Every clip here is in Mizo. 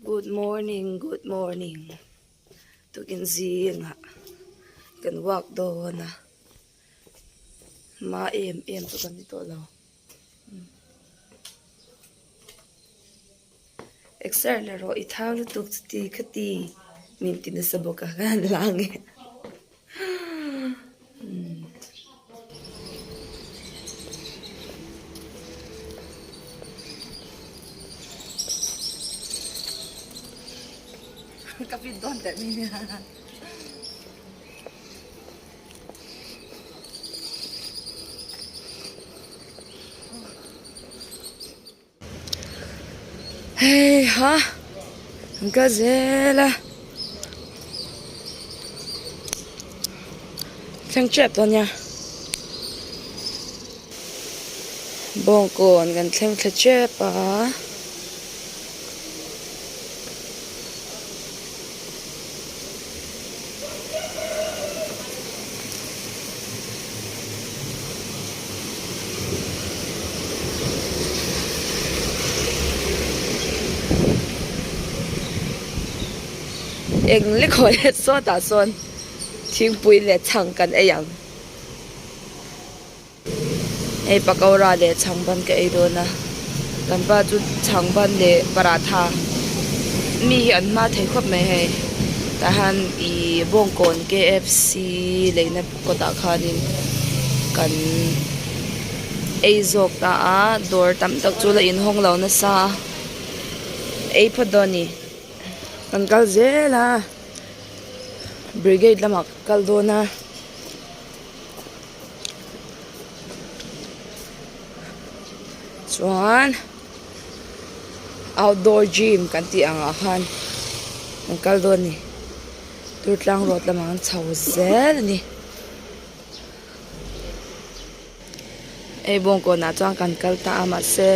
Good morning good morning tukin zingah kan walk dawn a hma em em chu kan ni tawh lo exer la rawh i thau lutuk chuti khati min ti nasa bawk a ka han la ang e. Ka fit dawn teh mai nia. Hei ha an kal zel a thleng tep dawn nia bawngkawn kan thleng thla tep a. Eng lek haw leh sawtah sawn thingpui leh chhang kan ei ang. Hei pakora leh chhang ban ka ei dawn a kan pa chu chhang ban leh paratha mi hi an hma thei khawp mai hei tah hian ihh bawngkawn KFC leina kawtah khanin kan ei zawk ta a dawr tam tak chu la inhawng lo nasa a ei phawt dawn a ni kan kal zel a brigade lamah ka kal dawn a. Chuan outdoor gym kan tih ang ah khan an kal dawn a ni Durtlang road lamah an chho zel a ni hei bawngkawn ah chuan kan kal ta a mahse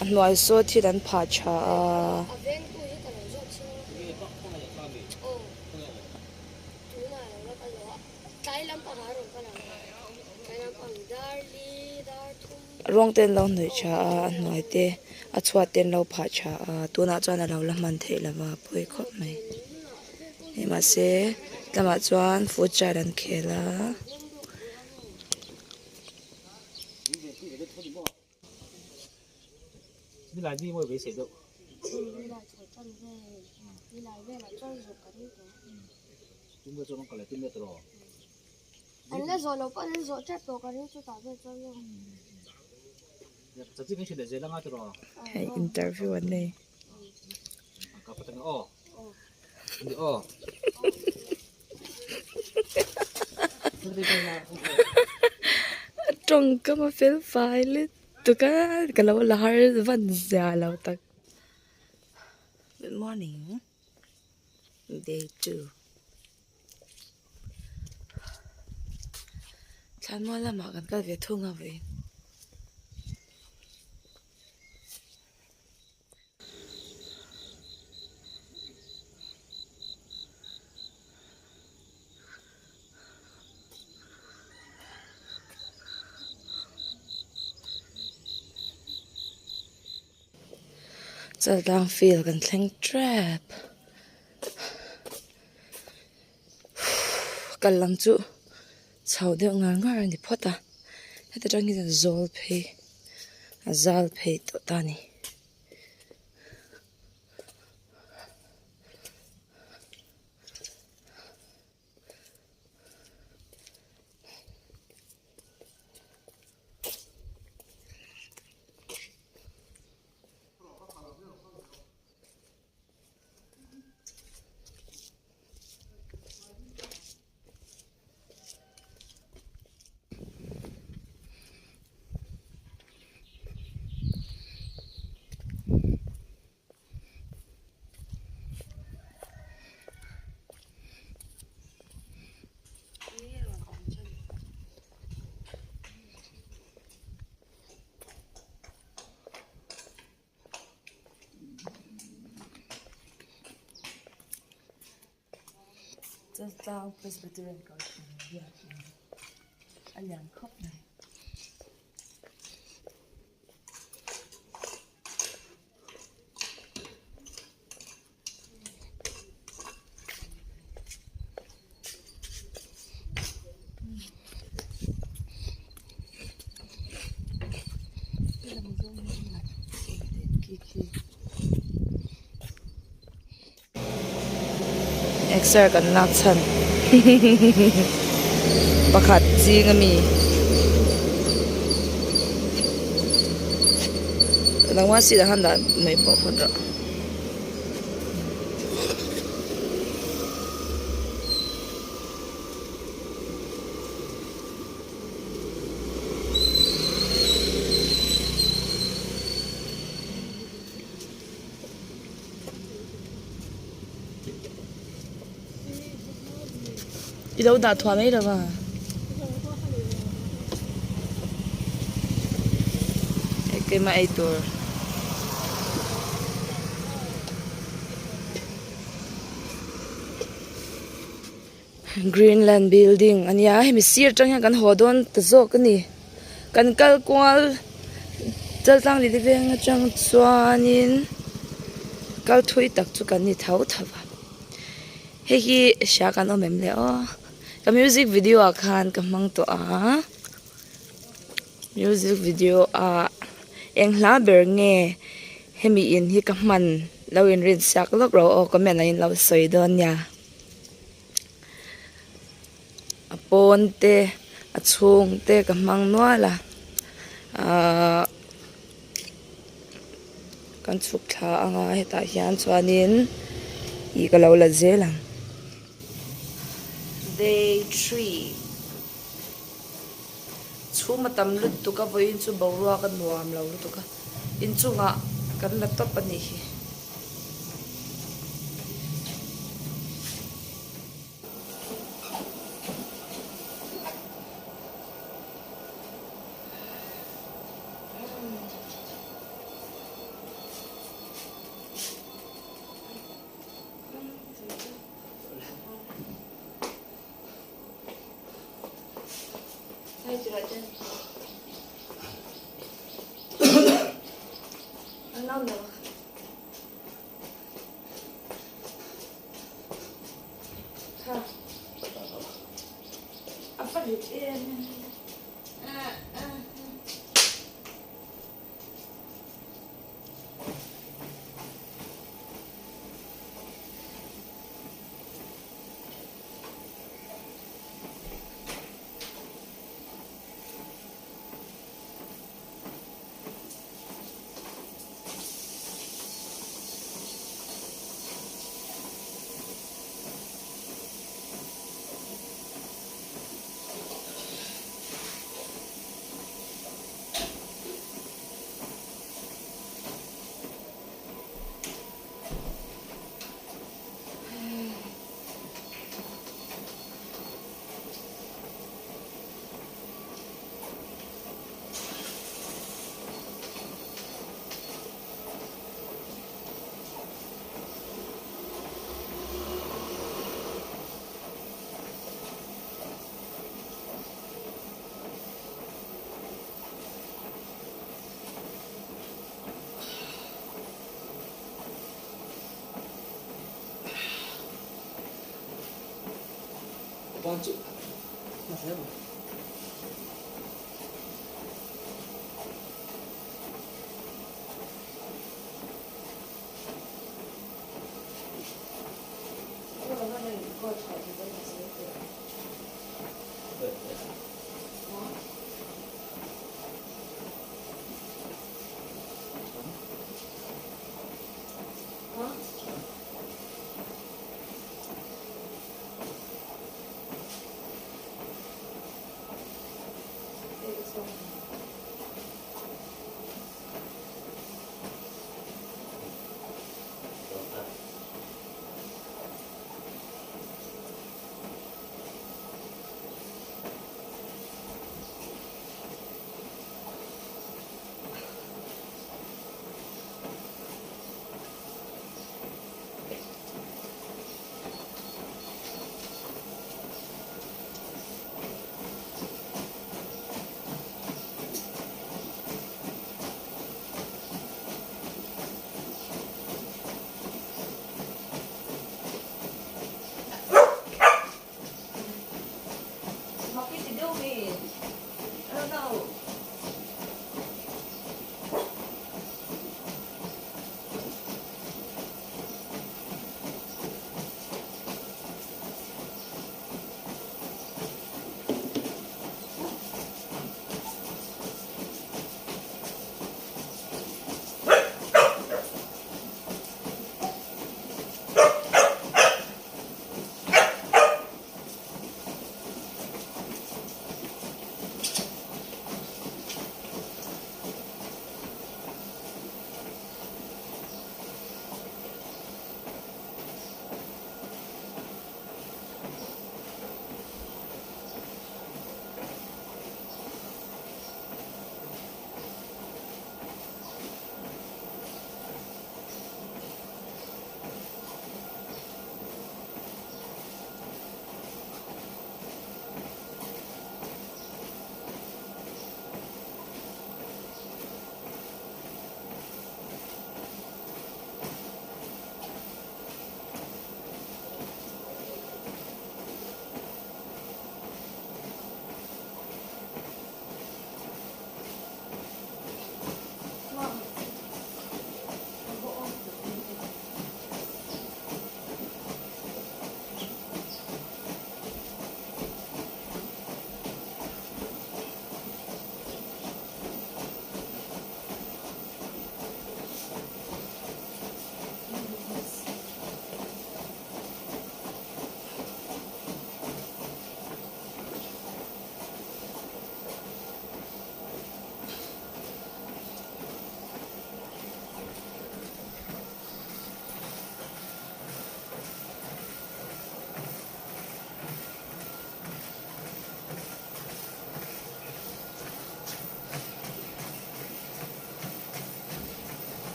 a hnuai saw thil an phah tha a. Rawng te an lo hnawih tha a a hnuai te a chhuat te an lo phah tha a tunah chuan a lo la hman theih lo va pawi khawp mai hei mahse tlangah chuan futsal an khel a. Hei interview an nei. A tawngkam a fel fai lutuk a ka lo la har van zia lo tak. Good morning day 2 Thlanmual lamah kan kal ve thung a vawiin. Chaltlang field kan thleng tep kal lam chu chho deuh ngar ngar a ni phawt a heta tang hian zawl phei a zal phei tawh ta a ni. Chaltlang Presbyterian Kohhran biakin a lian khawp mai. hi. Exer kan lak chhan pakhat zing ami nangmah seat ah khan dah mai pawh phawt rawh. I lo dah thuah mai lo va. Keimah ei tur. Greenland building a nia hemi sir atang hian kan haw dawn ta zawk a ni kan kal kual chaltlang leh veng atang chuanin kal thui tak chu kan ni tho tho va hei hi hria kan awm em le aw ka music video ah khan ka hmang tawh a music video ah eng hla ber nge hemi in hi ka hman lo inrinsiak lawk lo aw comment ah in lo sawi dawn nia. A pawn te a chhung te ka hmang nual a ahh kan chhuk thla anga hetah hian chuanin ih ka lo la zel ang. Day tree chhum a tam lutuk a vawiin chu boruak a nuam lo lutuk a inchungah kan la tawp a nih hi.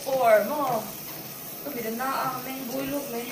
4 maw ka mit a na a ka meng bui luk mai.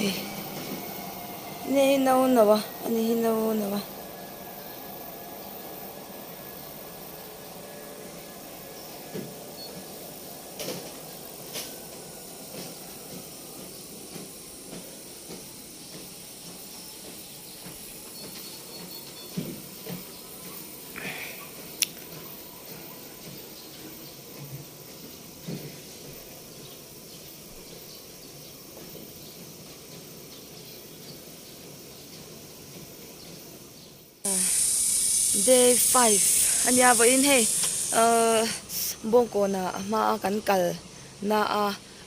Hei ni hi no no a ani hi no no a. Day 5 ania vawiin hei ahh bawngkawnah a hma a kan kal na a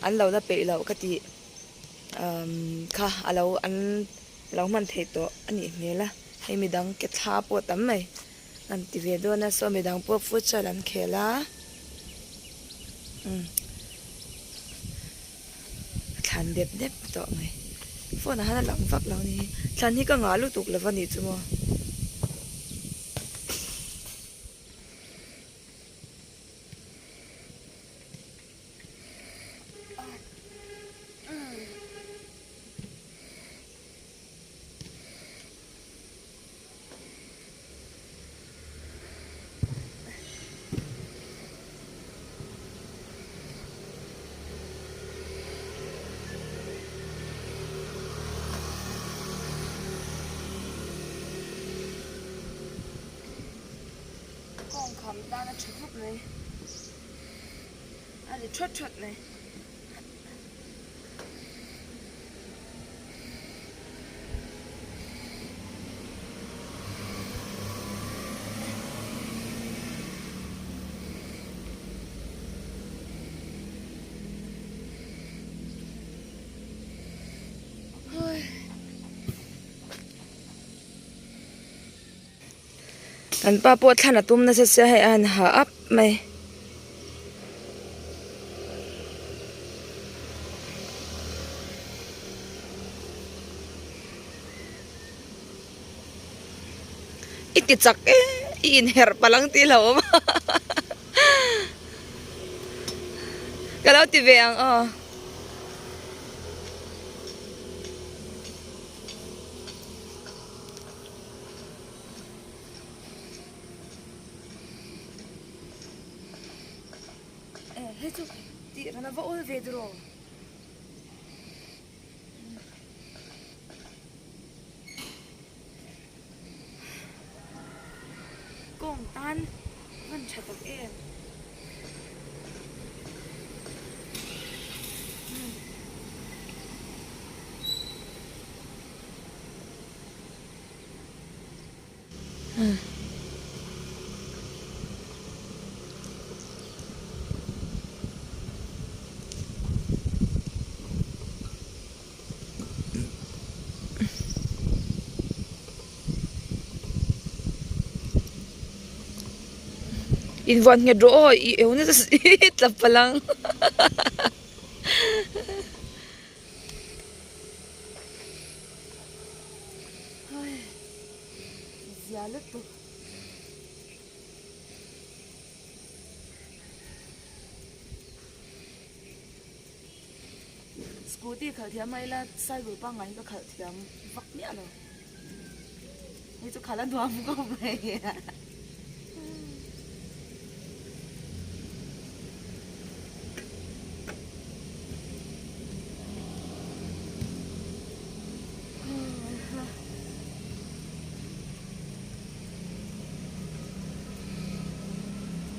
an lo la peih loh ka tih umm kha a lo an lo hman theih tawh a nih hmel a hei midang ke thla pawh tam mai an ti ve dawn a saw midang pawh futsal an khel a umm a thlan dep dep tawh mai phone ah hian a lang vak lo a ni thlan hi ka ngah lutuk lo va nih chu maw. Kawng kham tan a tha khawp mai a ri thawt thawt mai. Kan pa pawh thlan a tum nasa sia hei a han ha ap mai. I ti chak e i inherh palh ang tih hlauhawm a ka lo ti ve ang aw. Hei chu tih ran a va awl ve dawr aw. Kawng tan hman tha tak em. Invuah nghet rawh aw i eu nasa si tla palh ang. Zia lutuk. Scooty khalh thiam mah ila cycle pangngai hi ka khalh thiam vak miah lo. Hei chu khalh a nuam khawp mai.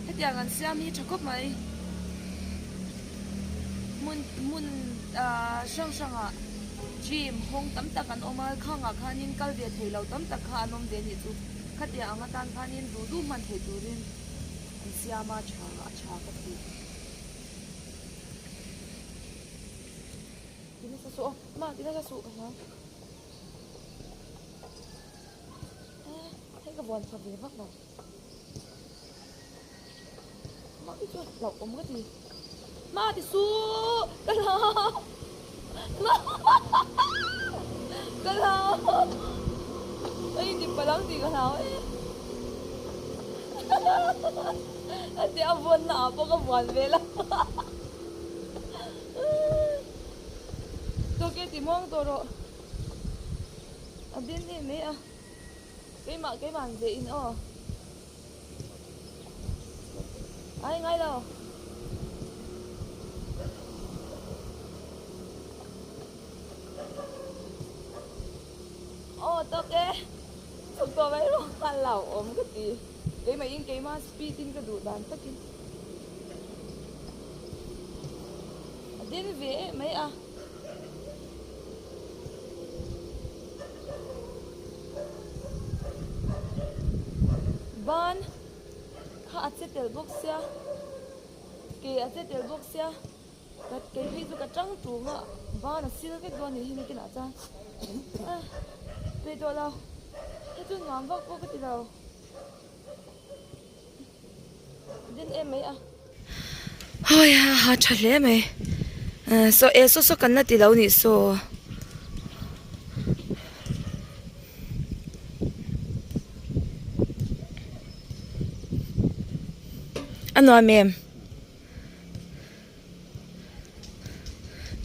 Hetiang an siam hi tha khawp mai. Hmun hmun ah hrang hrangah gym hawng tam tak an awm a khangah khanin kal ve thei lo tam tak kha an awm ve anih chu. Khatiang ang atan khanin duh duh hman thei turin an siam a tha a tha ka ti. Ti nasa suh aw ma ti nasa suh ka hlau. Hei ka vuan chho ve vak lo. Mah hi chuan hlauh awm ka ti. Mah ti suh! Ka hlau! Mah! Ka hlau! Ka inti palh ang tih ka hlau e. A ti a vawn na ah pawh ka vuan ve lo. Tawke ti muang tawh rawh. A din em mai a. Keimah keimah an ve in aw. Ai ngai lo. Aw tawk e. Chhuk tawh mai rawh a hlauhawm ka ti. Keimah in keimah speed in ka duh dan takin. A din ve em mai a. Ban kha a che tel bawk sia ke a che tel bawk sia ka ke phei chu ka tang tung a ban a sil vek dawn anih hi nikinah chuan ah peih tawh lo hei chu nuam vak pawh ka ti lo din em mai a. Hawi a ha tha hle mai saw e saw saw kan la ti lo nih saw. A nuam em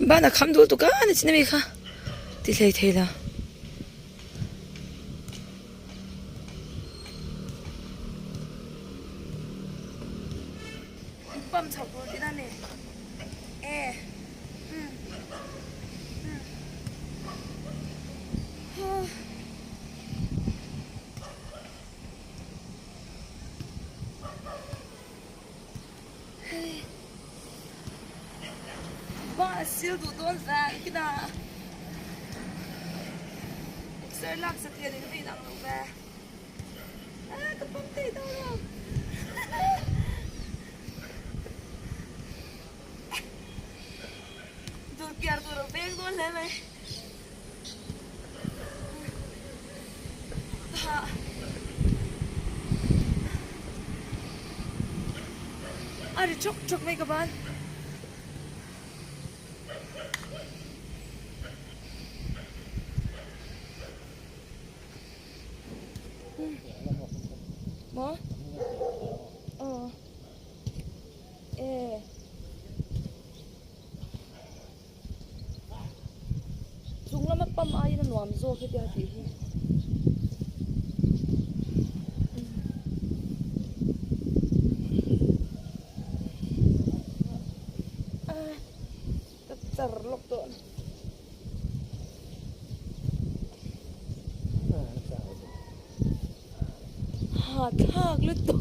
ban a kham dul tuk a ni chin ami kha ti hlei thei lo. Pump chho tur tihna a ni e umm umm hei bang a sil duh dawn vang kina exer lak satliah nen a inang lo ve. Ah, ka pump thei dawn lo. Dur piar tur a veng dawn hle mai. Ha. A ri chawk chawk mai ka ban. Maw? Aw. E. Chung lama pump aiin a nuam zawk hetia tih hi. Ka char lawk tawh. Ha thlak lutuk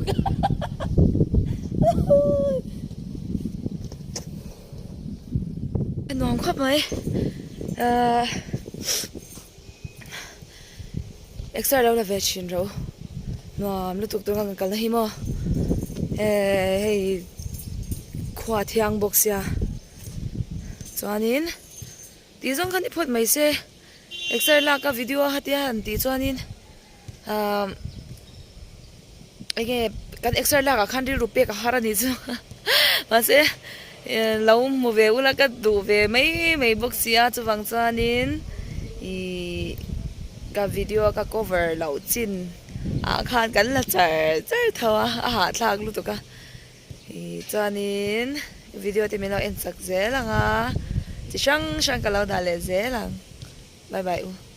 a nuam khawp mai ahh exer lo la ve thin ro nuam lutuk tur khan kan kalna hi maw ehh hei khua thiang bawk sia chuanin. Tih zawng kha ni phawt mai se, exer lak a video a hatia han tih chuanin ahh enge kan exer lak ah khan rilru pek a har a nih chu mahse lo hmu ve ula ka duh ve mai mai bawk si a chuvang chuanin ihh ka video a ka cover loh chin ah khan kan la char char tho a a hahthlak lutuk a. Ih chuanin video te min lo en chak zel ang a. Chi hrang hrang ka lo dah leh zel ang. Bye bye u.